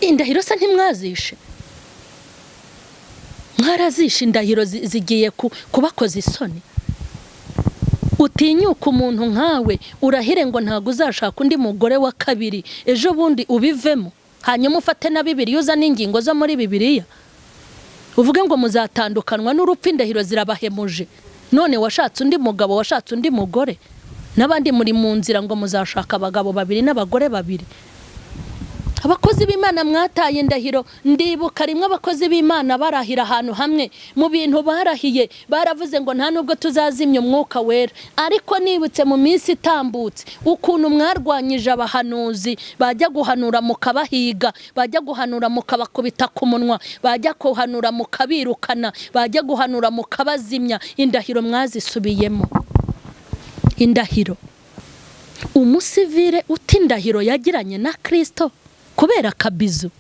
Indahiro se ntimwazishe? Mwarazishe indahiro zigiye kubakoza isoni. Utinyuka umuntu nkawe urahire ngo ntago uzashaka undi mugore wa kabiri, ejo bundi ubivemo, hanyuma ufate na Bibiliya uzane ingingo zo muri Bibiliya uvuge ngo muzatandukanwa n'urupfu. Indahiro zirabahemuje. None washatse undi mugabo, washatse undi mugore, n'abandi muri mu nzira ngo muzashaka abagabo babiri n'abagore babiri. Abakozi b'Imana mwataye indahiro. Ndibuka rimwe abakozi b'Imana barahira ahantu hamwe, mu bintu barahiye baravuze ngo nta nubwo tuzazimya umwuka wera. Ariko nibutse mu minsi itambutse ukuntu mwarwanyije abahanuzi, bajya guhanura mukabahiga, bajya guhanura mukabakubita ku munwa, bajya guhanura mukabirukana, bajya guhanura mukabazimya. Indahiro mwazisubiyemo. Indahiro, umusivire uti indahiro yagiranye na Kristo kubera akabizu,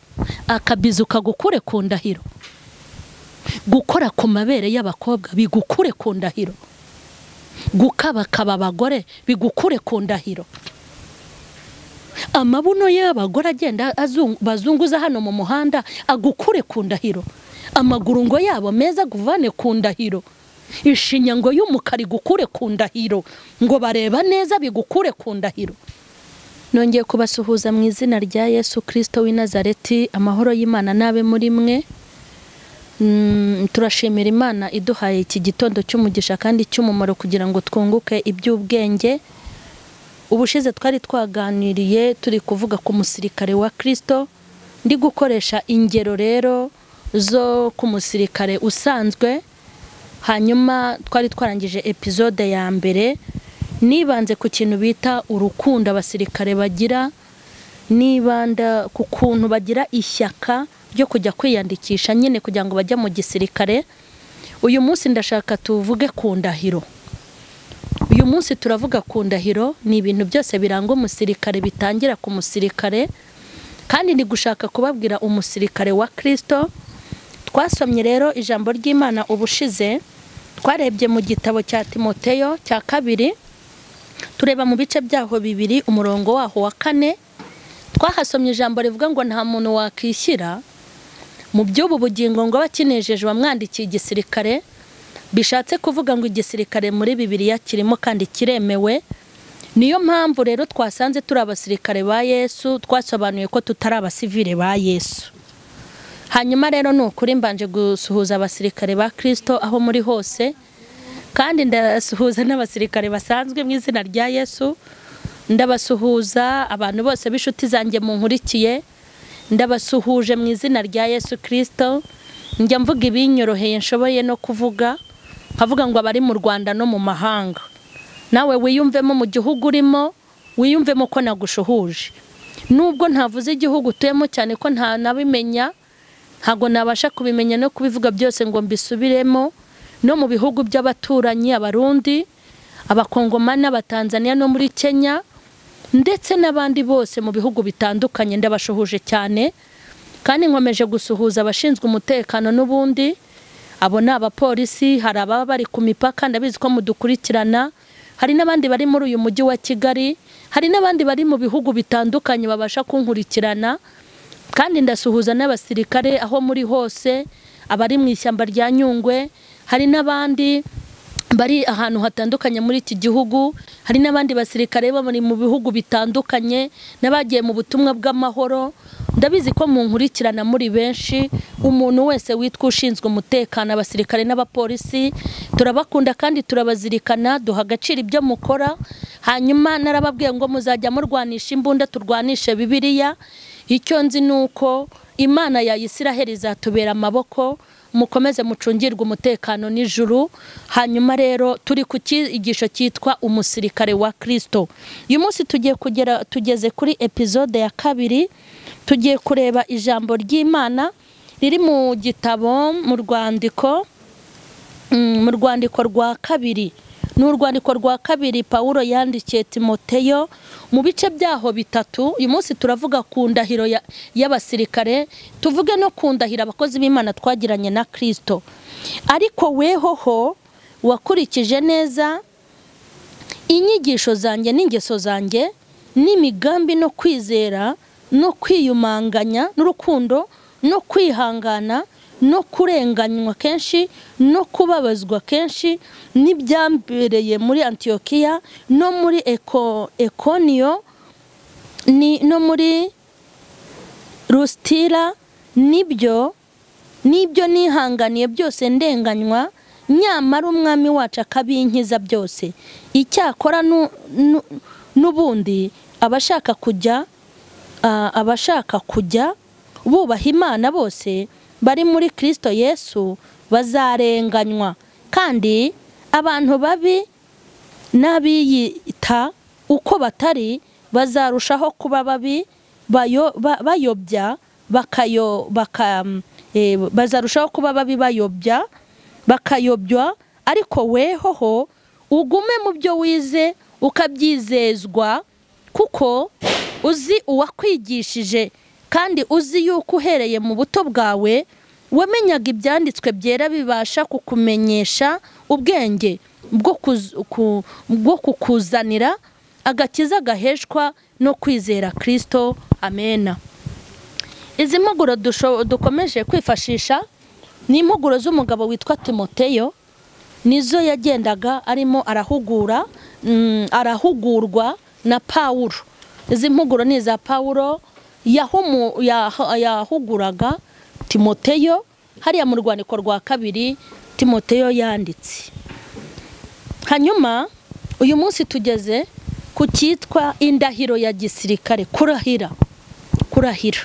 akabizu kagukure ku ndahiro. Gukora ku mabere y'abakobwa bigukure ku ndahiro. Gukabakaba abagore bigukure ku ndahiro. Amabuno y'abagore agenda bazunguza hano mu muhanda agukure ku ndahiro. Amaguru ngo yabo meza guvane ku ndahiro. Ishinya ngo y'umukara igukure ku ndahiro. Ngo bareba neza bigukure ku ndahiro. Nongeye kubasuhuza mu izina rya Yesu Kristo w'i Nazareti. Amahoro y'Imana nabe muri mwe. Turashimira Imana iduhaye iki gitondo cy'umugisha kandi cy'umumaro kugira ngo twunguke iby'ubwenge. Ubushize twari twaganiriye turi kuvuga ku musirikare wa Kristo, ndi gukoresha ingero rero zo ku musirikare usanzwe. Hanyuma twari twarangije episode ya mbere, nibanze ku kintu bita urukundo abasirikare bagira, nibanda ku kuntu bagira ishyaka ryo kujya kwiyandikisha nyine kugira ngo bajye mu gisirikare. Uyu munsi ndashaka tuvuge ku ndahiro. Uyu munsi turavuga ku ndahiro. Ni ibintu byose biranga umusirikare, bitangira ku musirikare, kandi ndi gushaka kubabwira umusirikare wa Kristo. Twasomye rero ijambo ry'Imana ubushize, twarebye mu gitabo cya Timoteyo cya kabiri, tureba mu bice byaho bibiri umurongo waho wa 4. Twahasomye ijambo rivuga ngo nta muntu wakishyira mu by'ubu bugingo ngo bakinejeje wamwandikiye igisirikare. Bishatse kuvuga ngo igisirikare muri Bibiliya kirimo kandi kiremewe. Niyo mpamvu rero twasanze turi abasirikare ba Yesu, twasobanuye ko tutari abasivile ba Yesu. Hanyuma rero ni ukuri mbanje gusuhuza abasirikare ba Kristo aho muri hose, kandi ndasuhuza n'abasirikare basanzwe mu izina rya Yesu. Ndabasuhuza abantu bose b'inshuti zanjye munkurikiye, ndabasuhuje mu izina rya Yesu Kristo. Njya mvuga ibinyoroheye nshoboye no kuvuga, nkavuga ngo abari mu Rwanda no mu mahanga, nawe wiyumvemo mu gihugu urimo, wiyumvemo ko nagushuhuje. Nubwo ntavuze igihugu utuyemo cyane ko nta nabimenya, ntago nabasha kubimenya no kubivuga byose ngo mbisubiremo. No mu bihugu by'abaturanyi, Abarundi, Abakongomani, Abatanzania no muri Kenya, ndetse n'abandi bose mu bihugu bitandukanye, ndabashuhuje cyane. Kandi nkomeje gusuhuza abashinzwe umutekano n'ubundi, abo ni abapolisi, hari ababa bari ku mipaka, ndabizi ko mudukurikirana, hari n'abandi bari muri uyu mujyi wa Kigali, hari n'abandi bari mu bihugu bitandukanye babasha kunkurikirana. Kandi ndasuhuza n'abasirikare aho muri hose, abari mu ishyamba rya Nyungwe, hari n'abandi bari ahantu hatandukanye muri iki gihugu, hari n'abandi basirikare bari mu bihugu bitandukanye n'abagiye mu butumwa bw'amahoro. Ndabizi ko munkurikirana muri benshi. Umuntu wese witwa ushinzwe umutekano, abasirikare n'abapolisi, turabakunda kandi turabazirikana, duha agaciro ibyo mukora. Hanyuma narababwiye ngo muzajya murwanisha imbunda, turwanishe Bibiliya. Icyo nzi nuko Imana ya Isiraheli izatubera amaboko, mukomeze mucungirwe umutekano n'ijuru. Hanyuma rero turi ku cyigisho cyitwa umusirikare wa Kristo. Uyu munsi tugiye kugera, tugeze kuri episode ya kabiri, tugiye kureba ijambo ry'Imana riri mu gitabo mu rwandiko rwa kabiri. Ni urwandiko rwa kabiri Paulo yandikiye Timoteyo mu bice byaho bitatu. Uyu munsi turavuga ku ndahiro y'abasirikare, tuvuge no ku ndahiro abakozi b'Imana twagiranye na Kristo. Ariko wehoho wakurikije neza inyigisho zanjye n'ingeso zanjye n'imigambi no kwizera no kwiyumanganya n'urukundo no kwihangana no kurenganywa kenshi no kubabazwa kenshi n'ibyambereye muri Antiokiya no muri Ekoniyo ni no muri Rustira, nibyo nihanganiye byose ndenganywa, nyamara umwami wacu akabinkiza byose. Icyakora n'ubundi abashaka kujya bubaha Imana bose bari muri Kristo Yesu bazarenganywa, kandi abantu babi n'abiyita uko batari bazarushaho kuba babi, bayobya bazarushaho kuba babi bayobya bakayobywa. Ariko wehoho ugume mu byo wize ukabyizezwa, kuko uzi uwakwigishije, kandi uzi yuko uhereye mu buto bwawe wamenyaga ibyanditswe byera bibasha kukumenyesha ubwenge bwo kukuzanira agakiza gaheshwa no kwizera Kristo. Amena. Izi mpuguro dukomeje kwifashisha ni impuguro z'umugabo witwa Timoteyo, nizo yagendaga arimo arahugura, arahugurwa na Paulo. Izi mpuguro ni za Paulo yahuguraga Timoteyo hariya mu rwandiko rwa kabiri Timoteyo yanditse. Hanyuma uyu munsi tugeze ku cyitwa indahiro ya gisirikare, kurahira. Kurahira,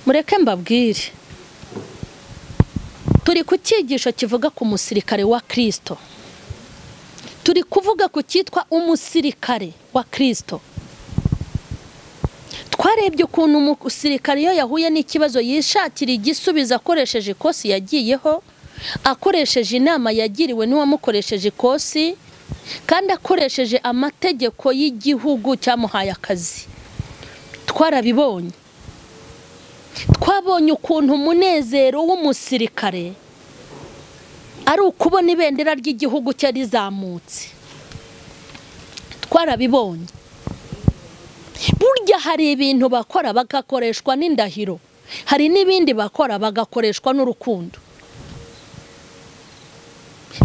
mureke mbabwire, turi ku cyigisho kivuga ku musirikare wa Kristo. Turi kuvuga ku cyitwa umusirikare wa Kristo. Twarebye ukuntu umusirikare iyo yahuye n'ikibazo yishakira igisubizo akoresheje ikosi yagiyeho, akoresheje inama yagiriwe n'uwamukoresheje ikosi, kandi akoresheje amategeko y'igihugu cyamuhaye akazi. Twarabibonye. Twabonye ukuntu umunezero w'umusirikare ari ukubona ibendera ry'igihugu cye rizamutse. Twarabibonye. Burya hari ibintu bakora bagakoreshwa n'indahiro, hari n'ibindi bakora bagakoreshwa n'urukundo.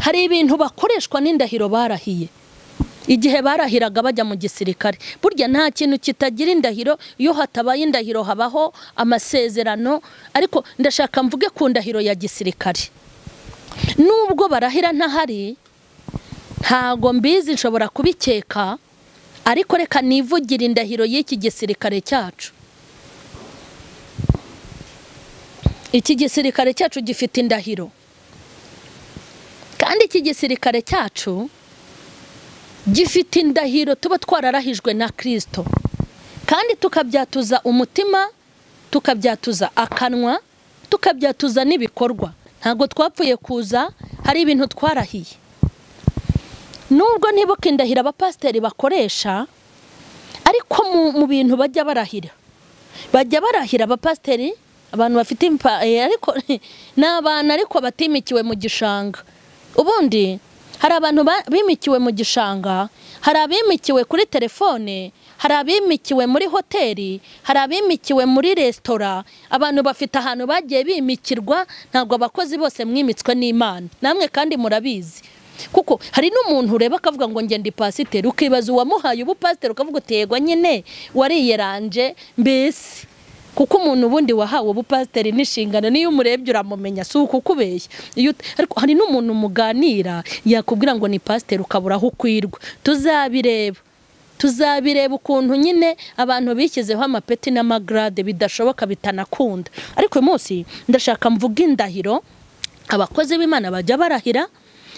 Hari ibintu bakoreshwa n'indahiro barahiye igihe barahiraga bajya mu gisirikare. Burya nta kintu kitagira indahiro, iyo hatabaye indahiro habaho amasezerano. Ariko ndashaka mvuge ku ndahiro ya gisirikare. Nubwo barahira ntahari, ntago mbizi, nshobora kubikeka, ariko reka nivugire indahiro y'iki gisirikare cyacu. Iki gisirikare cyacu gifite indahiro, kandi iki gisirikare cyacu gifite indahiro tuba twararahijwe na Kristo, kandi tukabyatuza umutima, tukabyatuza akanwa, tukabyatuza n'ibikorwa. Ntabwo twapfuye kuza, hari ibintu twarahiye. Nubwo ntibuka indahiro abapasiteri bakoresha, ariko mu bintu bajya barahira, bajya barahira abapasiteri, abantu bafite ariko n'abana ariko batimikiwe mu gishanga. Ubundi hari abantu bimikiwe mu gishanga, hari abimikiwe kuri telefone, hari abimikiwe muri hoteli, hari abimikiwe muri resitora. Abantu bafite ahantu bagiye bimikirwa, ntabwo abakozi bose mwimitswe n'Imana. Namwe kandi murabizi. Kuko hari n'umuntu ureba akavuga ngo ngende pasiteri, ukibaza uwamuhaye ubupasiteri ukavuga utegwa nyine wariyeranje mbese. Kuko umuntu ubundi wahawe ubupasiteri n'inshingano niyo umurebye uramumenya, si ukukubeshya. Ariko hari n'umuntu muganira yakubwira ngo ni pasiteri ukabura aho ukwirwa. Tuzabireba ukuntu nyine abantu bishyizeho amapeti n'amagrade bidashoboka bitanakunda. Ariko uyu munsi ndashaka mvuga indahiro abakozi b'Imana bajya barahira,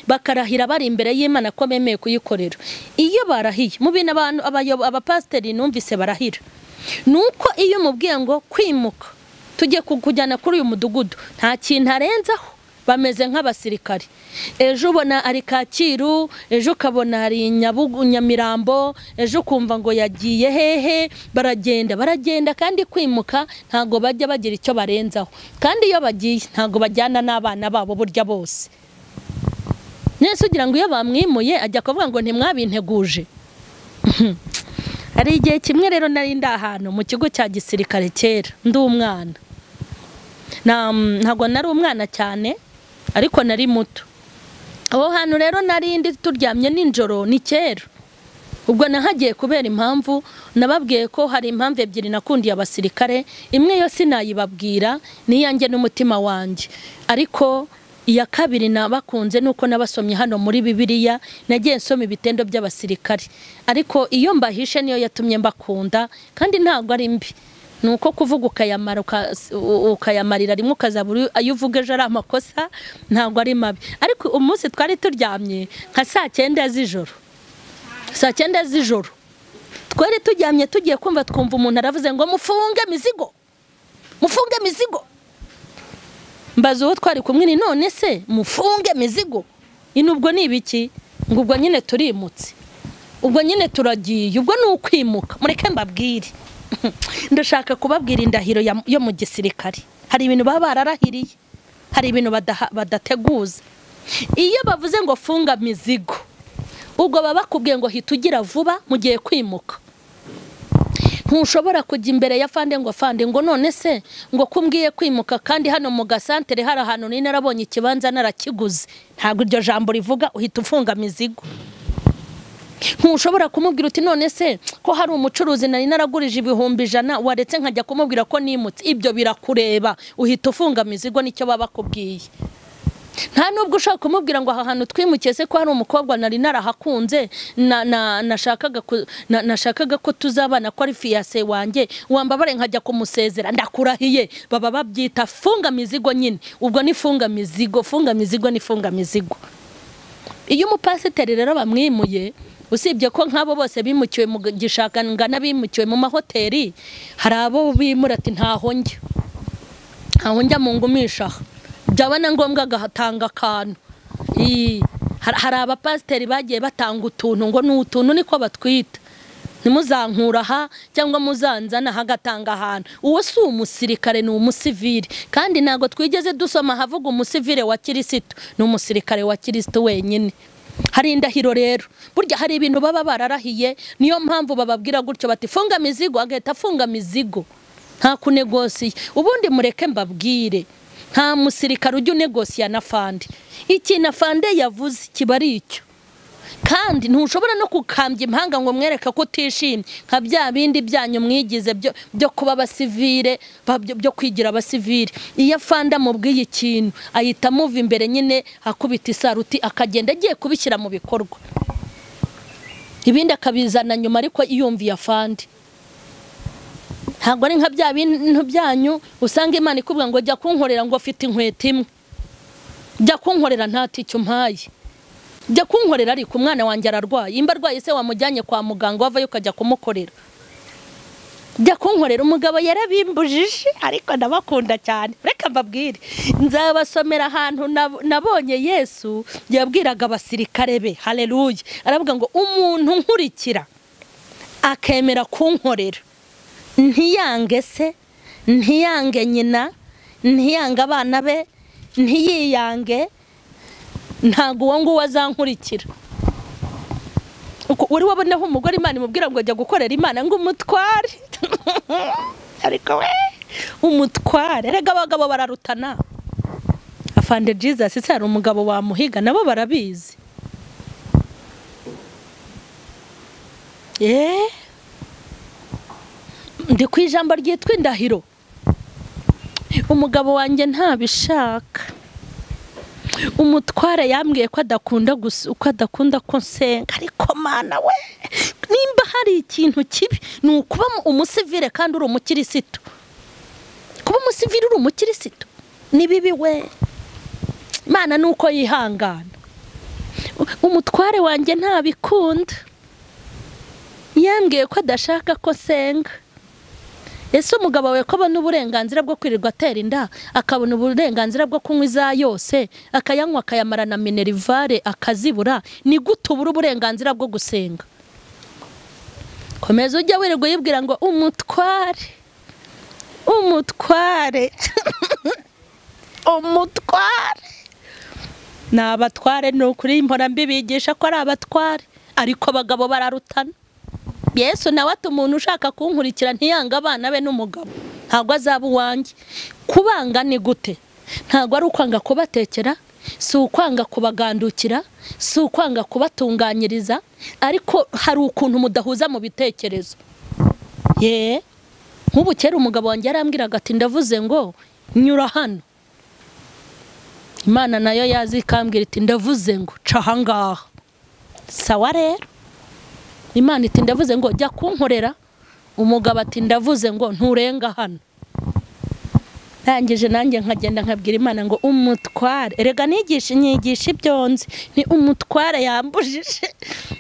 bakarahira bari imbere y'Imana ko bemeye kuyikorera. Iyo barahiye mu bintu abantu abapasiteri numvise barahira, nuko iyo mubwiye ngo kwimuka tujye kukujyana kuri uyu mudugudu, nta kintu arenzaho, bameze nk'abasirikare. Ejo ubona ari Kacyiru, ejo ukabona ari Nyamirambo, ejo ukumva ngo yagiye hehe. Baragenda baragenda, kandi kwimuka ntago bajya bagira icyo barenzaho. Kandi iyo bagiye ntago bajyana n'abana babo burya bose. Nese ugira ngo iyo bamwimuye ajya kuvuga ngo ntimwabinteguje. Hari igihe kimwe rero nari ndi ahantu mu kigo cya gisirikare kera ndi umwana, ntabwo nari umwana cyane ariko nari muto. Aho hantu rero nari ndi turyamye nijoro, ni kera. Ubwo nahagiye kubera impamvu nababwiye ko hari impamvu ebyiri nakundiye abasirikare, imwe yo sinayibabwira niyanjye n'umutima wanjye, ariko iya kabiri nabakunze nuko nabasomye hano muri Bibiliya, nagiye nsoma ibitendo by'abasirikare, ariko iyo mbahishe niyo yatumye mbakunda, kandi ntabwo ari mbi. Nuko kuvuga ukayamara ukayamarira rimwe ukazabura ayo uvuga ejo ari amakosa, ntabwo ari mabi. Ariko umunsi twari turyamye nka saa 9 z'ijoro, saa 9 z'ijoro twari turyamye, tugiye kumva twumva umuntu aravuze ngo mufunge mizigo, mufunge mizigo. Mbaza uwo twari kumwe ni none se mufunge mizigo inubwo ni ibiki? Ngo ubwo nyine turimutse, ubwo nyine turagiye, ubwo ni ukwimuka. Mureke mbabwire, ndashaka kubabwira indahiro yo mu gisirikare. Hari ibintu baba bararahiriye, hari ibintu badateguza. Iyo bavuze ngo funga mizigo, ubwo baba bakubwiye ngo hita ugira vuba mugiye kwimuka. Ntushobora kujya imbere ya fande ngo fande ngo none se ngo kumbwiye kwimuka kandi hano mu gasantere hari ahantu ni narabonye ikibanza narakiguze. Ntabwo iryo jambo rivuga, uhita ufunga mizigo. Ntushobora kumubwira uti none se ko hari umucuruzi nari naragurije 100,000 waretse nkajya kumubwira ko nimutse. Ibyo birakureba, uhita ufunga mizigo, nicyo baba bakubwiye. Nta nubwo ushaka kumubwira ngo aha hantu twimukiye se ko hari umukobwa nari narahakunze nashakaga ko tuzabana ko ari fiancé wanjye, wambabare nkajya kumusezera, ndakurahiye. Baba babyita funga mizigo nyine. Ubwo ni funga mizigo, funga mizigo ni funga mizigo. Iyo umupasiteri rero bamwimuye, usibye ko nk'abo bose bimukiwe mu gishaka ngana bimukiwe mu mahoteli, hari abo bimura ati ntaho njya, ntaho njya mungumisha, byaba na ngombwa agatanga akantu. Hari abapasiteri bagiye batanga utuntu ngo ni utuntu niko batwita, ntimuzankura aha cyangwa muzanzana hagatanga ahantu. Uwo si umusirikare, ni umusivile. Kandi ntabwo twigeze dusoma havuga umusivile wa Kirisitu, ni umusirikare wa Kirisitu wenyine. Hari indahiro rero, burya hari ibintu baba bararahiye, niyo mpamvu bababwira gutyo bati funga mizigo, agahita afunga mizigo, nta kunegosiye. Ubundi mureke mbabwire, nta musirikare ujya unegosiya na fande. Ikintu afande yavuze kiba ari icyo, kandi ntushobora no kukambya impanga ngo mwereke ko utishimye, nka bya bindi byanyu mwigize byo kuba abasivile, byo kwigira abasivile. Iyo afande amubwiye ikintu ahita amuva imbere nyine, akubita isaruti akagenda agiye kubishyira mu bikorwa, ibindi akabizana nyuma, ariko yumviye afande. Ntabwo ari nka bya bintu byanyu usanga Imana ikubwira ngo jya kunkorera ngo afite inkweto imwe, jya kunkorera nta ticyo mpaye, jya kunkorera ariko umwana wanjye ararwaye, imba arwaye se wamujyanye kwa muganga wavayo ukajya kumukorera, jya kunkorera. Umugabo yarabimbujije, ariko ndabakunda cyane. Reka mbabwire, nzabasomera ahantu nabonye Yesu yabwiraga abasirikare be, haleluya, aravuga ngo umuntu nkurikira akemera kunkorera, ntiyange se, ntiyange nyina, ntiyange abana be, ntiyiyange, ntabwo uwo nguwo azankurikira. Uri wabonaho umugore Imana imubwira ngo ajya gukorera Imana ngo umutware, ariko we umutware, erega abagabo bararutana. Afande Jesus se hari umugabo wamuhiga, nabo barabizi. Ndi ku ijambo ryitwa indahiro. Umugabo wanjye ntabishaka, umutware yambwiye ko adakunda ko adakunda ko nsenga, ariko Mana we, nimba hari ikintu kibi ni ukuba umusivile kandi uri umukirisitu. Kuba umusivile uri umukirisitu ni bibi we. Imana nuko yihangana. Umutware wanjye ntabikunda, yambwiye ko adashaka ko nsenga. Ese umugabo wawe ko abona uburenganzira bwo kwirirwa atera inda, akabona uburenganzira bwo kunywa iza yose, akayanywa akayamara na minerivare akazibura, ni gute ubura uburenganzira bwo gusenga? Komeza ujya wirirwa yibwira ngo umutware, umutware, umutware. Ni abatware, ni ukuri mpora mbibigisha ko ari abatware, ariko abagabo bararutana. Yesu nawe ati umuntu ushaka kunkurikira ntiyanga abana be n'umugabo ntabwo azaba uwanjye. Kubanga ni gute? Ntabwo ari ukwanga kubatekera, si ukwanga kubagandukira, si ukwanga kubatunganyiriza, ariko hari ukuntu mudahuza mu bitekerezo. Ye nk'ubu kera umugabo wanjye yarambwiraga ati ndavuze ngo nyura hano, Imana nayo yazi ikambwira iti ndavuze ngo ca ahangaha. Sawa rero, Imana iti ndavuze ngo jya kunkorera, umugabo ati ndavuze ngo nturenga hano. Ndangije nanjye nkagenda nkabwira Imana ngo umutware, erega nigisha nyigisha ibyo nzi, ni umutware yambujije.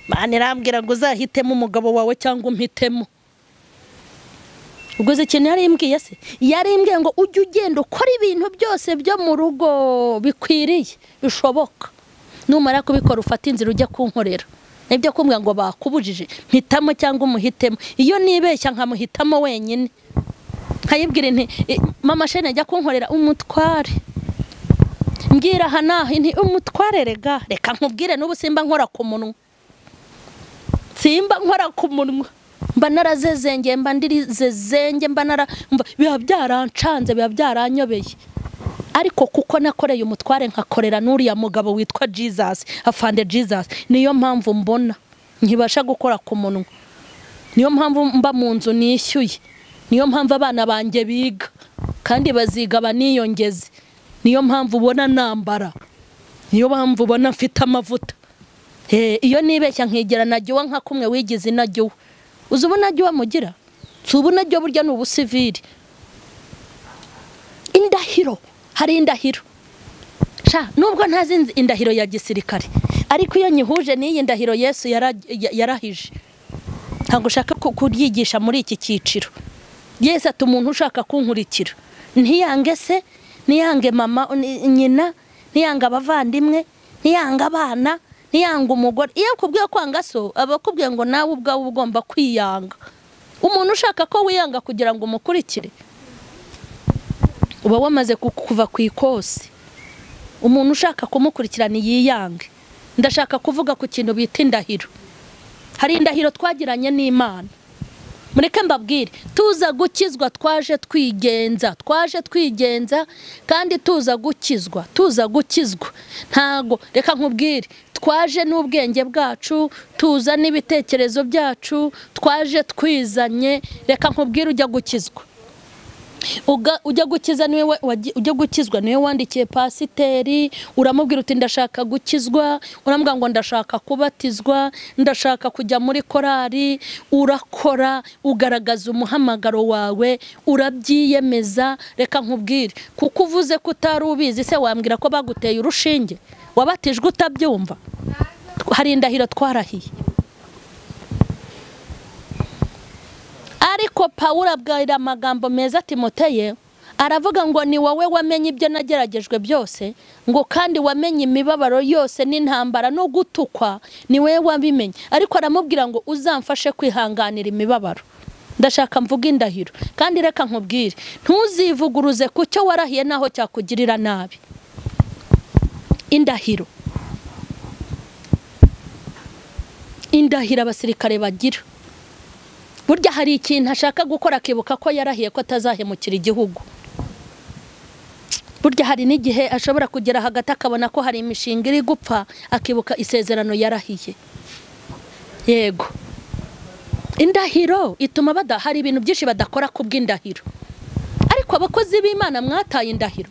Imana irambwira ngo uzahitemo umugabo wawe cyangwa umpitemo. Ubwo ikintu yarimbwiye se, yarimbwiye ngo ujye ugenda ukora ibintu byose byo mu rugo bikwiriye bishoboka, numara kubikora ufata inzira ujya kunkorera. Nibyo kumbwira ngo bakubujije mpitamo cyangwa umuhitemo. Iyo nibeshya nkamuhitamo wenyine, nkayibwira nti mama shene ajya kunkorera umutware, mbwira aha naho nti umutware rega reka nkubwire n'ubu simba nkora ku munwa, simba nkora ku munwa, mba narazezengeye, mba ndirizezenge, mba nara biba byarancanze, biba byaranyobeye. Ariko kuko nakoreye umutware nkakorera n'uriya mugabo witwa Jesus, afande Jesus, niyo mpamvu mbona nkibasha gukora ku munwa, niyo mpamvu mba mu nzu nishyuye, niyo mpamvu abana banjye biga kandi baziga baniyongeze, niyo mpamvu ubona nambara, niyo mpamvu ubona mfite amavuta. Iyo nibeshya nkigera najyiwa nka kumwe wigize inajyiwa, uzi ubunajyiwa mugira? Si ubunajyiwa burya ni ubusivili. Indahiro, hari indahiro sha, nubwo ntazi indahiro ya gisirikare, ariko iyo nyihuje n'iyi ndahiro Yesu yarahije, ntabwo ushaka kuryigisha muri iki cyiciro. Yesu ati umuntu ushaka kunkurikira ntiyange se, ntiyange mama nyina, ntiyange abavandimwe, ntiyange abana, ntiyange umugore. Iyo akubwiye kwanga so, aba akubwiye ngo nawe ubwawe ugomba kwiyanga. Umuntu ushaka ko wiyanga kugira ngo umukurikire, uba wamaze kuva ku ikosi. Umuntu ushaka kumukurikirana yiyange. Ndashaka kuvuga ku kintu bita indahiro. Hari indahiro twagiranye n'Imana. Mureke mbabwire, tuza gukizwa twaje twigenza, twaje twigenza kandi tuza gukizwa, tuza gukizwa. Ntago reka nkubwire, twaje n'ubwenge bwacu, tuza n'ibitekerezo byacu, twaje twizanye. Reka nkubwire, ujya gukizwa, ujya gukiza niwe ujya gukizwa niwe wandikiye pasiteri, uramubwira uti ndashaka gukizwa, uramubwira ngo ndashaka kubatizwa, ndashaka kujya muri korari, urakora ugaragaza umuhamagaro wawe, urabyiyemeza. Reka nkubwire, kuko uvuze ko utari ubizi se wambwira ko baguteye urushinge, wabatijwe utabyumva? Hari indahiro twarahiye. Ariko Pawulo abwira amagambo meza Timoteyo, aravuga ngo ni wowe wamenye ibyo nageragejwe byose, ngo kandi wamenye imibabaro yose n'intambara no gutukwa, ni wowe wabimenye. Ariko aramubwira ngo uzamfashe kwihanganira imibabaro. Ndashaka mvuga indahiro, kandi reka nkubwire, ntuzivuguruze ku cyo warahiye naho cyakugirira nabi. Indahiro, indahiro abasirikare bagira. Burya hari ikintu ashaka gukora akibuka ko yarahiye ko atazahemukira igihugu. Burya hari n'igihe ashobora kugera hagati akabona ko hari imishinga iri gupfa, akibuka isezerano yarahiye. Yego, indahiro ituma hari ibintu byinshi badakora kubw'indahiro. Ariko abakozi b'Imana mwataye indahiro,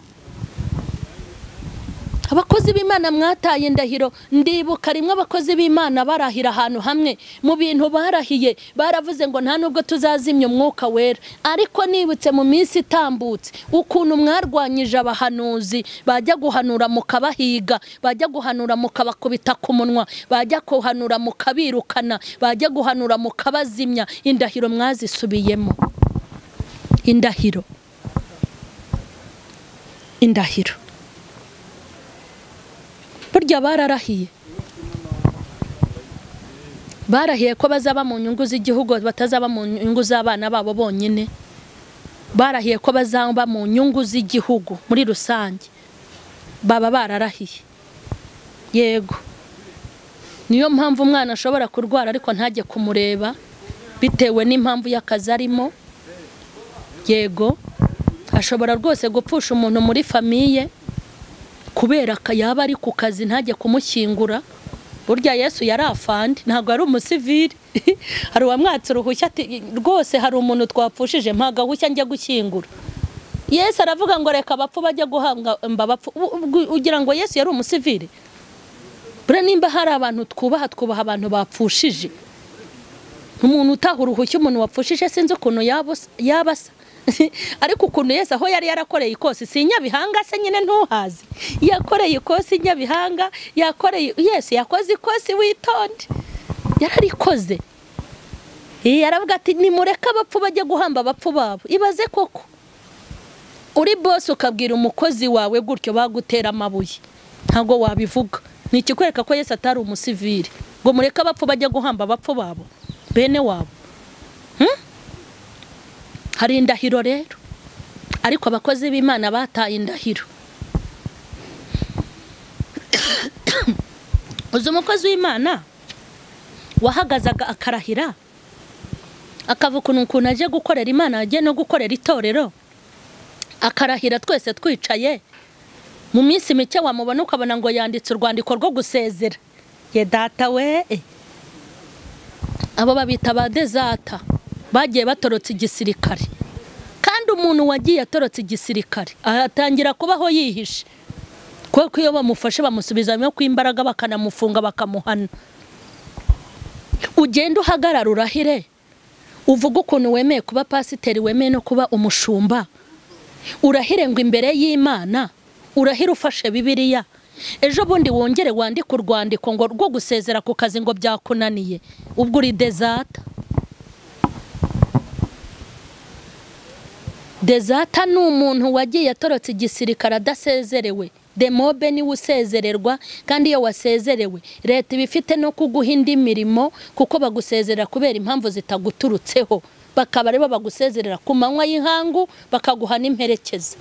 abakozi b'Imana mwataye indahiro. Ndibuka rimwe abakozi b'Imana barahira ahantu hamwe, mu bintu barahiye baravuze ngo nta nubwo tuzazimya umwuka wera. Ariko nibutse mu minsi itambutse ukuntu mwarwanyije abahanuzi, bajya guhanura mukabahiga, bajya guhanura mukabakubita ku munwa, bajya guhanura mukabirukana, bajya guhanura mukabazimya. Indahiro mwazisubiyemo. Indahiro, indahiro. Burya bararahiye, barahiye ko bazaba mu nyungu z'igihugu, batazaba mu nyungu z'abana babo bonyine. Barahiye ko bazaba mu nyungu z'igihugu muri rusange, baba bararahiye. Yego, niyo mpamvu umwana ashobora kurwara ariko ntajye kumureba. bitewe n'impamvu y'akazi arimo. Yego, ashobora rwose gupfusha umuntu muri famiye kubera yaba ari ku kazi ntajye kumushyingura. Burya Yesu yari afande, ntabwo ari umusivili. Hari uwamwatse uruhushya ati rwose hari umuntu twapfushije mpagahushya njya gushyingura. Yesu aravuga ngo reka abapfu bajya guhamba abapfu. Ugira ngo Yesu yari umusivili? Buriya nimba hari abantu twubaha, twubaha abantu bapfushije. Umuntu utaha uruhushya umuntu wapfushije sinzi ukuntu yaba asa. Ariko ukuntu Yesu aho yari yarakoreye ikosi, si Nyabihanga se nyine ntuhazi? Yakoreye ikosi Nyabihanga, yakoreye Yesu yakoze ikosi, witonde, yararikoze. Yaravuga ati nimureke abapfu bajye guhamba abapfu babo. Ibaze koko uri boss ukabwira umukozi wawe gutyo, bagutera amabuye, ntabwo wabivuga. Ni ikikwereka ko Yesu atari umusivili, ngo mureke abapfu bajye guhamba abapfu babo bene wabo. Hari indahiro rero, ariko abakozi b'Imana bataye indahiro. Uzi umukozi w'Imana wahagazaga akarahira, akavuga ukuntu aje gukorera Imana, aje no gukorera itorero, akarahira twese twicaye. Mu minsi mike wamubona ukabona ngo yanditse urwandiko rwo gusezera. Ye data we, abo babita ba dezata bagiye batorotse igisirikare. Kandi umuntu wagiye atorotse igisirikare atangira kubaho yihishe, kuko iyo bamufashe bamusubizamo kw'imbaraga, bakanamufunga, bakamuhana. Ugenda uhagarara urahire, uvuga ukuntu wemeye kuba pasiteri, wemeye no kuba umushumba, urahire ngo imbere y'Imana, urahire ufashe Bibiliya. Ejo bundi wongere wandike urwandiko ngo rwo gusezera ku kazi ngo byakunaniye, ubwo uri dezata. Dezata ni umuntu wagiye atorotse igisirikare adasezerewe. Demobe niwe usezererwa, kandi iyo wasezerewe leta iba ifite no kuguha indi mirimo, kuko bagusezerera kubera impamvu zitaguturutseho, bakaba aribo bagusezerera ku manywa y'ihangu, bakaguha n'imperekeza.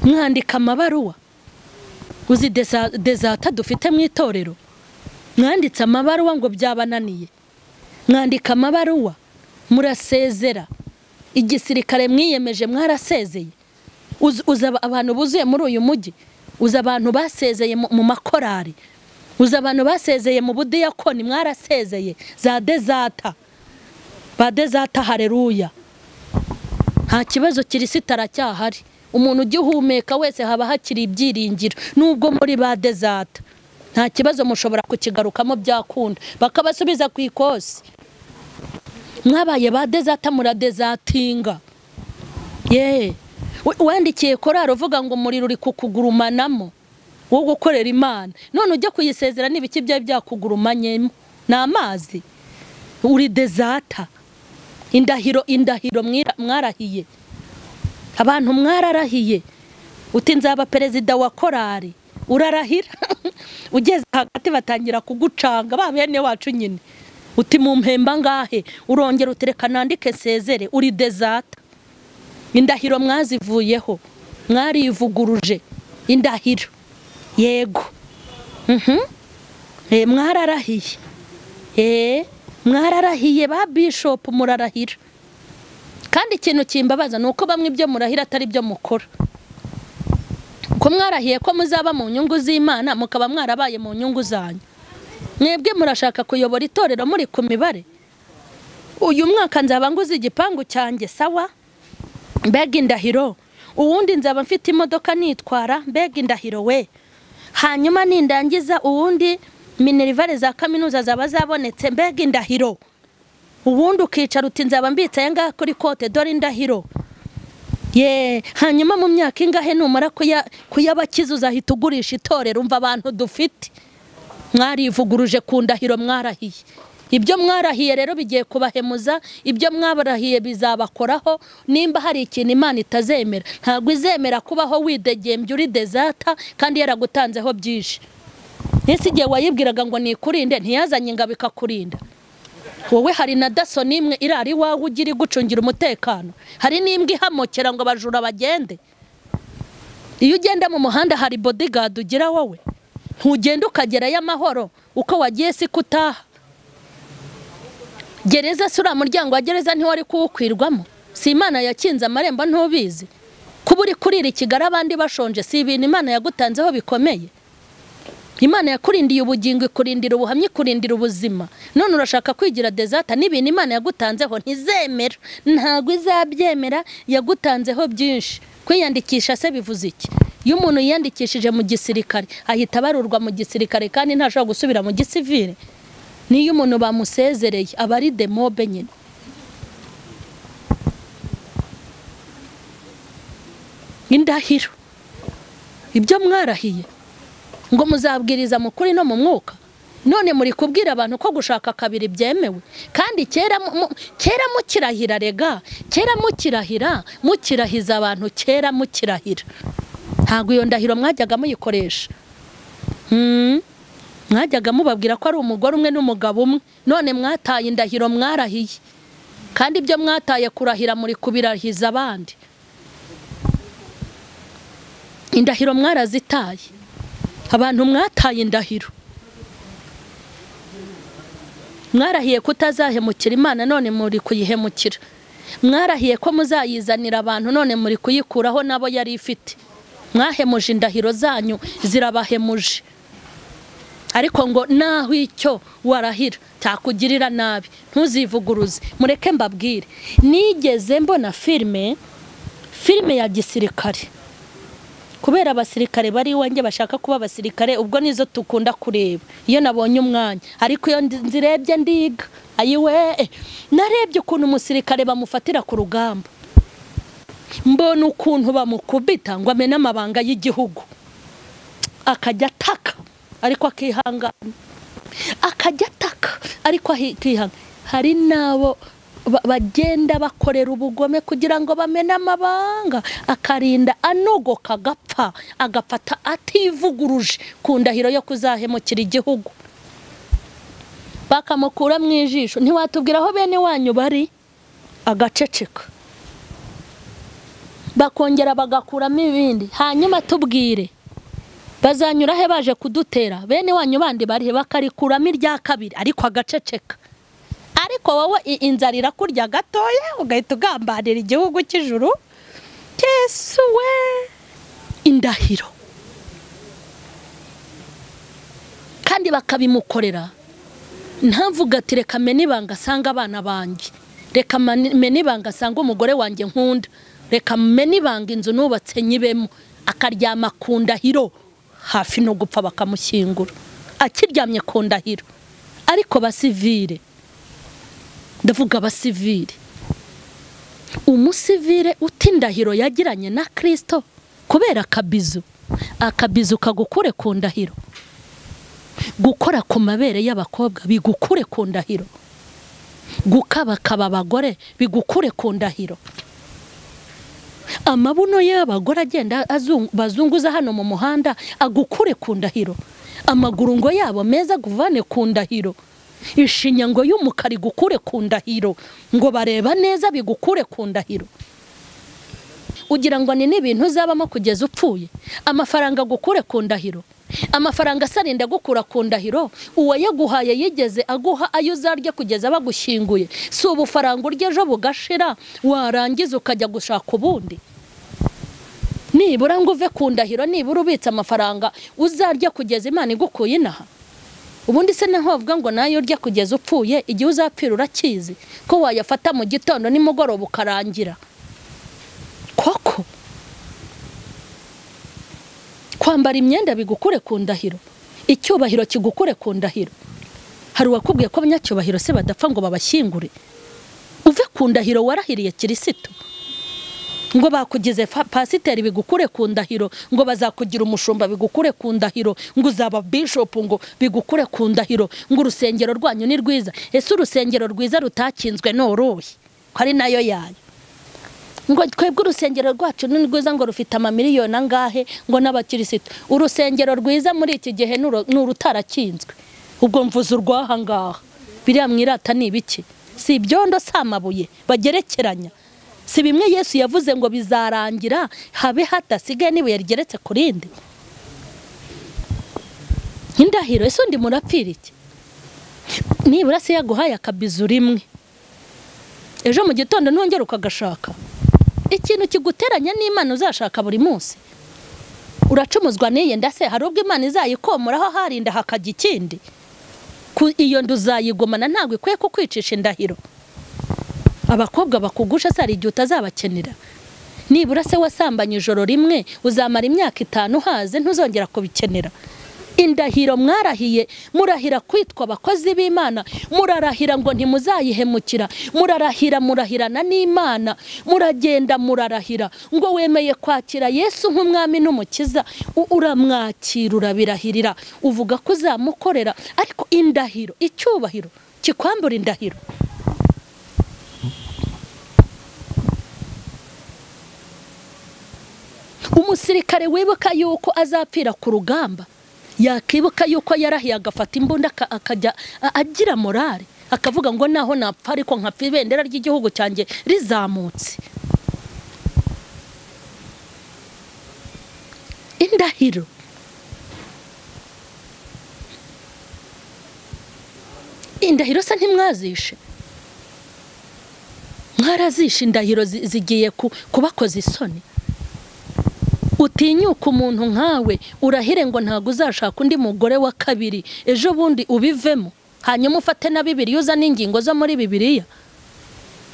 Mwandika amabaruwa. Uzi dezata dufite mu itorero? Mwanditse amabaruwa ngo byabananiye, mwandika amabaruwa murasezera. Igisirikare mwiyemeje mwarasezeye. Uzi abantu buzuye muri uyu mujyi, uzi abantu basezeye mu makorari, uzi abantu basezeye mu budiyakoni, mwarasezeye za dezata, ba dezata. Haleluya! Nta kibazo, kirisita aracyahari. Umuntu ugihumeka wese haba hakiri ibyiringiro, nubwo muri ba dezata nta kibazo, mushobora kukigarukamo byakunda, bakabasubiza ku ikosi. Mwabaye ba dezata, muradezatinga. Ye wandikiye korari uvuga ngo umuriro uri kukugurumanamo wo gukorera Imana, none ujya kuyisezera n'ibiki byari byakugurumanyemo? Ni amazi. Uri dezata. Indahiro, indahiro mwarahiye, abantu mwararahiye. Uti nzaba perezida wa korari, urarahira. Ugeze hagati batangira kugucanga ba bene wacu nyine, uti mu mpemba ngahe? Urongera utereka nandike nsezere. Uri dezata. Indahiro mwazivuyeho, mwarivuguruje indahiro. Yego, mwararahiye, mwararahiye ba bishop, murarahira. Kandi ikintu kimbabaza ni uko bamwe ibyo murahira atari byo mukora. Ko mwarahiye ko muzaba mu nyungu z'Imana, mukaba mwarabaye mu nyungu zanyu. Mwebwe murashaka kuyobora itorero muri ku mibare. Uyu mwaka nzaba nguze igipangu cyanjye, sawa, mbega indahiro. Uwundi nzaba mfite imodoka nitwara, mbega indahiro we. Hanyuma nindangiza uwundi minerivare za kaminuza zaba zabonetse, mbega indahiro. Ubundi ukicara uti nzaba mbitse aya ngaha kuri kote, dore indahiro. Ye, hanyuma mu myaka ingahe numara kuyabakiza uzahita ugurisha itorero. Umva abantu dufite, mwarivuguruje ku ndahiro mwarahiye. Ibyo mwarahiye rero bigiye kubahemuza, ibyo mwabarahiye bizabakoraho. Nimba hari ikintu Imana itazemera, ntabwo izemera kubaho widegembye uri dezata kandi yaragutanzeho byinshi. Ese igihe wayibwiraga ngo nikurinde, ntiyazanye ingabo ikakurinda? Wowe hari na daso n'imwe irari iwawe ugira igucungira umutekano? Hari n'imbwa ihamokera ngo abajura bagende? Iyo ugenda mu muhanda hari bodyguard ugira wowe? Ntugenda ukagerayo amahoro, uko wagiye si kutaha. Gereza si uriya muryango wa gereza ntiwari kuwukwirwamo? Si Imana yakinze amarembo ntubizi? Kuba uri kurira Kigali abandi bashonje si ibintu Imana yagutanzeho bikomeye? Imana yakurindiye ubugingo, ikurindira ubuhamya, ikurindira ubuzima, none urashaka kwigira dezata n'ibintu Imana yagutanzeho ntizemera, ntabwo izabyemera. Yagutanzeho byinshi. Kwiyandikisha se bivuze iki? Iyo umuntu yiyandikishije mu gisirikare ahita abarurwa mu gisirikare kandi ntashobora gusubira mu gisivile. Niyo umuntu bamusezereye aba ari demobe nyine. Indahiro, ibyo mwarahiye ngo muzabwiriza mu kuri no mu mwuka, none muri kubwira abantu ko gushaka kabiri byemewe. Kandi kera mukirahira, rega kera mukirahira, mukirahiza abantu kera mukirahira, ntabwo iyo ndahiro mwajyaga muyikoresha. Mwajyaga mubabwira ko ari umugore umwe n'umugabo umwe, none mwataye indahiro mwarahiye. Kandi ibyo mwataye kurahira muri kubirahiza abandi. Indahiro mwarazitaye, abantu mwataye indahiro. Mwarahiye kutazahemukira Imana, none muri kuyihemukira. Mwarahiye ko muzayizanira abantu, none muri kuyikuraho nabo yari ifite. Mwahemuje indahiro zanyu, zirabahemuje. Ariko ngo naho icyo warahira cyakugirira nabi ntuzivuguruze. Mureke mbabwire, nigeze mbona filime ya gisirikare. Kubera abasirikare bari iwanjye bashaka kuba abasirikare, ubwo nizo tukunda kureba iyo nabonye umwanya. Ariko iyo nzirebye ndiga, ayiwe, narebye ukuntu umusirikare bamufatira ku rugamba, mbona ukuntu bamukubita ngo amene amabanga y'igihugu, akajya ataka ariko akihangana, akajya ataka ariko akihangana. Hari nabo bagenda bakorera ubugome kugira ngo bamene amabanga, akarinda anogoka agapfa, agafata ativuguruje ku ndahiro yo kuzahemukira igihugu, bakamukura mu ijisho. Ntiwatubwira aho bene wanyu bari, agaceceka. Bakongera bagakuramo ibindi, hanyuma tubwire bazanyura he baje kudutera, bene wanyu bandi bari he, bakarikuramo irya kabiri ariko agaceceka. Ariko wowe inzara irakurya gatoya ugahita ugambanira igihugu cy'ijuru. Yesu we! Indahiro. Kandi bakabimukorera. Ntavuga ati reka mene ibanga asanga abana banjye, reka mene ibanga asanga umugore wanjye nkunda, reka mene ibanga inzu nubatse nyibemo. Akaryama ku ndahiro hafi no gupfa bakamushyingura akiryamye ku ndahiro. Ariko basivile, ndavuga abasivile, umusivile uti indahiro yagiranye na Kristo kubera akabizu, akabizu kagukure ku ndahiro. Gukora ku mabere y'abakobwa bigukure ku ndahiro. Gukabakaba abagore bigukure ku ndahiro. Amabuno y'abagore agenda bazunguza hano mu muhanda agukure ku ndahiro. Amaguru ngo yabo meza guvane ku ndahiro. Ishinya ngo y'umukara igukure ku ndahiro. Ngo bareba neza bigukure ku ndahiro. Ugira ngo ni n'ibintu uzabamo kugeza upfuye. Amafaranga agukure ku ndahiro. Amafaranga asarinda gukura ku ndahiro. Uwayaguhaye yigeze aguha ayo uzarya kugeza bagushyinguye. Si ubufaranga urya ejo bugashira, warangiza ukajya gushaka ubundi. Nibura ngo uve ku ndahiro, nibura ubitse amafaranga uzarya kugeza Imana igukuye inaha. Ubundi se naho bavuga ngo nayo urya kugeza upfuye, igihe uzapfira urakizi ko wayafata mu gitondo nimugoroba ukarangira. Koko kwambara imyenda bigukure ku ndahiro, icyubahiro kigukure ku ndahiro. Hari uwakubwiye ko abanyacyubahiro se badapfa ngo babashyingure? Uve ku ndahiro warahiriye Kirisitu. Ngo bakugize pasiteri bigukure ku ndahiro, ngo bazakugira umushumba bigukure ku ndahiro, ngo uzaba bishop ngo bigukure ku ndahiro, ngo urusengero rwanyu ni rwiza. Ese urusengero rwiza rutakinzwe n'uruhe? Ko ari nayo yayo. Ngo twebwe urusengero rwacu ni rwiza ngo rufite amamiliyoni angahe ngo n'abakirisitu. Urusengero rwiza muri iki gihe ni urutarakinzwe. Ubwo mvuze urwaha ngaha. Biriya mwirata ni ibiki? Si ibyondo, si amabuye bagerekeranya. Si bimwe Yesu yavuze ngo bizarangira habe hadasigaye n'ibuye rigeretse ku rindi. Indahiro, ese undi murapfira iki? Nibura se yaguhaye akabizu rimwe, Ejo mu gitondo ntongera ukagashaka. Ikintu kiguteranya n'Imana uzashaka buri munsi. Uracumuzwa n'iyi nda se hari ubwo Imana izayikomoraho harinda hakajya ikindi. Ku iyo nda uzayigomana, ntabwo ikwiye kukwicisha indahiro. Abakobwa bakugusha se hari igihe utazabakenera. Nibura se wasambanye ijoro rimwe uzamara imyaka 5 haze ntuzongera kubikenera. Indahiro mwarahiye, murahira kwitwa abakozi b'Imana, murarahira ngo ntimuzayihemukira, murarahira murahirana n'Imana, muragenda murarahira ngo wemeye kwakira Yesu nk'umwami n'umukiza, uramwakira urabirahirira, uvuga ko uzamukorera, ariko indahiro, icyubahiro kikwambura indahiro. Umusirikare wibuka yuko azapfira ku rugamba, yakibuka yuko yarahiye agafata imbunda akajya agira morale, akavuga ngo naho napfa ariko nkapfa ibendera ry'igihugu cyanjye rizamutse. Indahiro. Indahiro se ntimwazishe? Mwarazishe indahiro zigiye kubakoza isoni. Utinyuka umuntu nkawe urahire ngo ntago uzashaka undi mugore wa kabiri, ejo bundi ubivemo, hanyuma ufate na Bibiliya uzane ingingo zo muri Bibiliya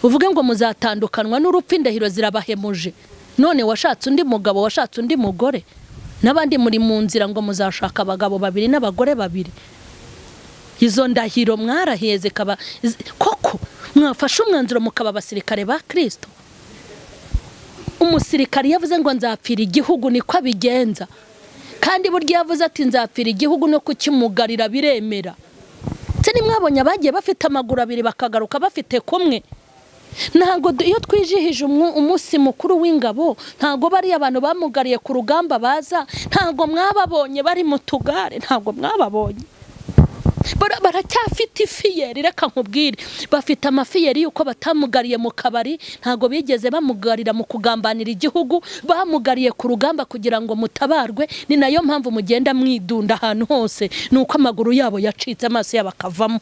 uvuge ngo muzatandukanwa n'urupfu, indahiro zirabahemuje. None washatse undi mugabo, washatse undi mugore, n'abandi muri mu nzira ngo muzashaka abagabo babiri n'abagore babiri. Izo ndahiro mwarahiye zikaba koko mwafashe umwanzuro mukaba abasirikare ba Kristo. Umusirikare yavuze ngo nzapfira igihugu niko abigenza, kandi burya yavuze ati nzapfira igihugu no kukimugarira biremera. Se nimwabonye abagiye bafite amaguru abiri bakagaruka bafite kumwe. Ntago iyo twijihije umunsi mukuru w'ingabo, ntago bari abantu bamugariye ku rugamba baza, ntago mwababonye bari mu tugare, ntago mwababonye. Baracyafite ifiyeri, reka nkubwire, bafite amafiyeri yuko batamugariye mu kabari, ntago bigeze bamugarira mu kugambanira igihugu, bamugariye ku rugamba kugira ngo mutabarwe. Ni nayo mpamvu mugenda mwidunda ahantu hose, nuko amaguru yabo yacitse, amaso yabo akavamo.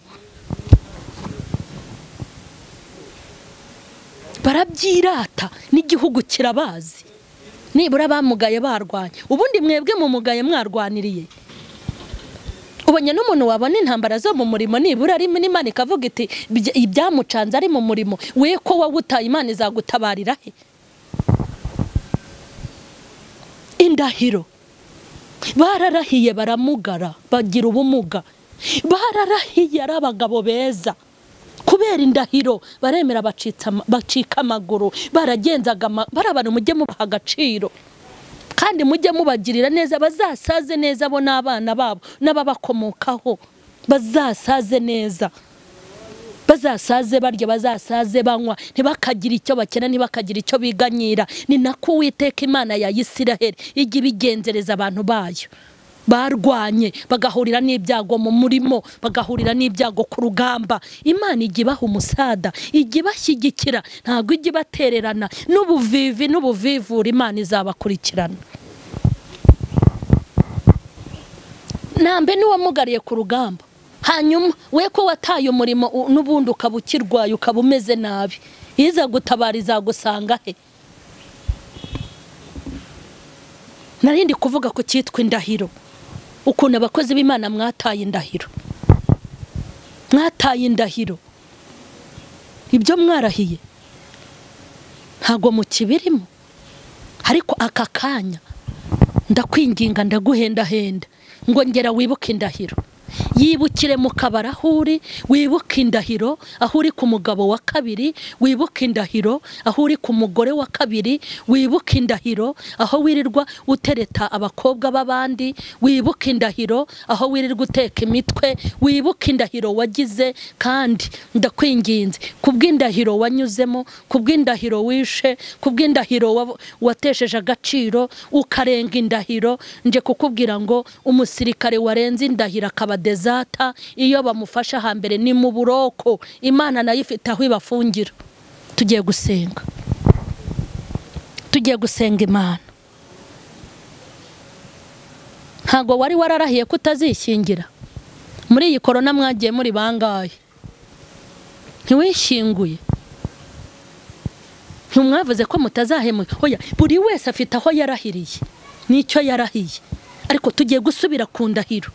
Barabyirata n'igihugu kirabazi. Nibura bamugaye barwanye, ubundi mwebwe mumugaye mwarwaniriye. Ubonye n'umuntu wabona intambara zo mu murimo, nibura ari n'Imana ikavuga iti ibyamucanze ari mu murimo, we ko wawutaye Imana izagutabarira he? Indahiro bararahiye baramugara, bagira ubumuga, bararahiye ari abagabo beza, kubera indahiro baremera bacika amaguru, baragenzaga bari abantu mujye mubaha agaciro, kandi mujye mubagirira neza, bazasaze neza bo n'abana babo n'ababakomokaho, bazasaze neza, bazasaze barya, bazasaze banywa, ntibakagira icyo bakena, ntibakagira icyo biganyira. Ni nako Uwiteka Imana ya Isiraheli ijya ibigenzereza abantu bayo barwanye, bagahurira n'ibyago mu murimo, bagahurira n'ibyago ku rugamba. Imana ijya ibaha umusada, ijya ibashyigikira, ntabwo ijya ibatererana. N'ubuvivi n'ubuvivura Imana izabakurikirana. Nambe n'uwamugariye ku rugamba, hanyuma we ko wataye umurimo n'ubundi ukaba ukirwaye, ukaba umeze nabi, iza gutabara izagusanga he? Narindi kuvuga ku cyitwa indahiro, ukuntu abakozi b'Imana mwataye indahiro, mwataye indahiro, ibyo mwarahiye ntago mukibirimo. Ariko aka kanya ndakwinginga, ndaguhendahenda ngo ngera wibuke indahiro. Yibukire mu kabari aho uri, wibuke indahiro aho uri ku mugabo wa kabiri, wibuke indahiro aho uri ku mugore wa kabiri, wibuke indahiro aho wirirwa utereta abakobwa b'abandi, wibuke indahiro aho wirirwa uteka imitwe, wibuke indahiro wagize. Kandi ndakwinginze kubw'indahiro wanyuzemo, kubw'indahiro wishe, kubw'indahiro watesheje agaciro ukarenga indahiro, nje kukubwira ngo umusirikare warenze indahiro akaba dezata, iyo bamufasha hambere ni mu buroko, Imana nayo ifite aho ibafungira. Tugiye gusenga, tugiye gusenga Imana. Ntago wari wararahiye kutazishingira muri iyi korona, mwagiye muri bangahe? Ntiwishinguye. Ntimwavuze ko mutazahemuka? Oya, buri wese afite aho yarahiriye n'icyo yarahiye, ariko tugiye gusubira ku ndahiro.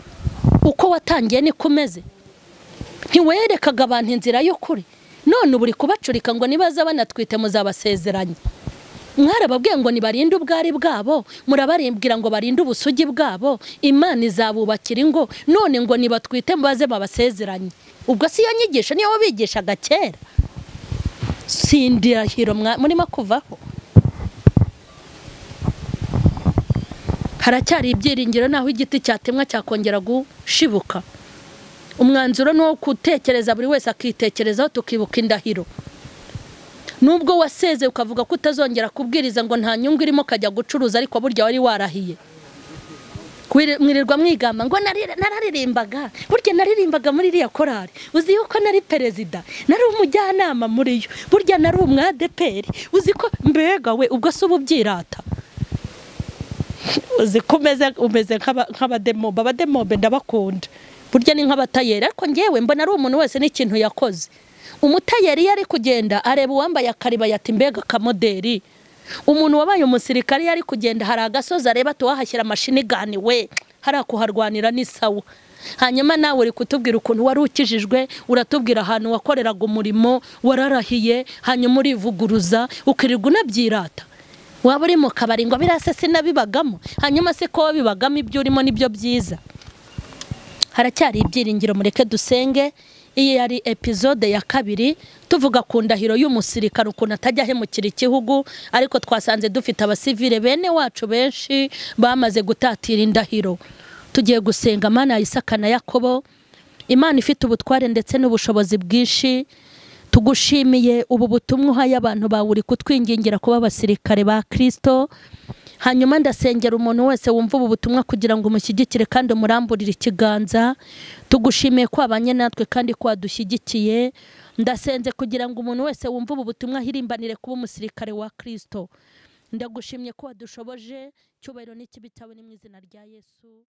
Uko watangiye niko umeze. Ntiwerekaga abantu inzira y'ukuri, none ubu uri kubacurika ngo nibaza banatwite muzabasezeranye. Mwarababwiye ngo nibarinde ubwari bwabo, murabarimbwira ngo barinde ubusugi bwabo, Imana izabubakira ingo, none ngo nibatwite mubaze babasezeranye. Ubwo si yo nyigisho niyo wabigishaga kera? Si indahiro murimo kuvaho? Haracyari ibyiringiro naho igiti cyatemwa cyakongera gushibuka. Umwanzuro ni uwo gutekereza, buri wese akitekerezaho, tukibuka indahiro. Nubwo waseze ukavuga ko utazongera kubwiriza ngo nta nyungu irimo kajya gucuruza, ariko burya wari warahiye. Mwirirwa mwigamba ngo nararirimbaga, burya naririmbaga muri iriya korari, uzi yuko nari perezida, nari umujyanama muri yo, burya nari umwadeperi, uzi ko mbega we, ubwo se ubu byirata? Uzi ko umeze nk'abademobe. Abademobe ndabakunda, burya ni nk'abatayeri, ariko ngewe mbona ari umuntu wese n'ikintu yakoze. Umutayeri yari kugenda areba uwambaye akaribaya ati mbega akamoderi. Umuntu wabaye umusirikare yari kugenda hari agasozi areba ati wahashyira amashinigani we, hari akuharwanira ni sawa. Hanyuma nawe uri kutubwira ukuntu wari ukijijwe, uratubwira ahantu wakoreraga umurimo, wararahiye, hanyuma urivuguruza ukirirwa unabyirata. Waba uri mu kabari ngo birase sinabibagamo, hanyuma se ko wabibagamo ibyo urimo nibyo byiza. Haracyari ibyiringiro, mureke dusenge. Iyi yari episode ya 2 tuvuga ku ndahiro y'umusirikare ukuntu atajya ahemukira igihugu, ariko twasanze dufite abasivile bene wacu benshi bamaze gutatira indahiro. Tugiye gusenga Mana ya Isaka na Yakobo, Imana ifite ubutware ndetse n'ubushobozi bwinshi. Tugushimiye ubu butumwa uhaye abantu bawe, uri kutwingingira kuba abasirikare ba Kristo. Hanyuma ndasengera umuntu wese wumva ubu butumwa kugira ngo umushyigikire kandi umuramburire ikiganza. Tugushimiye ko abanye natwe kandi ko wadushyigikiye. Ndasenze kugira ngo umuntu wese wumva ubu butumwa ahirimbanire kuba umusirikare wa Kristo. Ndagushimye ko wadushoboje. Cyubahiro n'ikibi cyawe ni mu izina rya Yesu.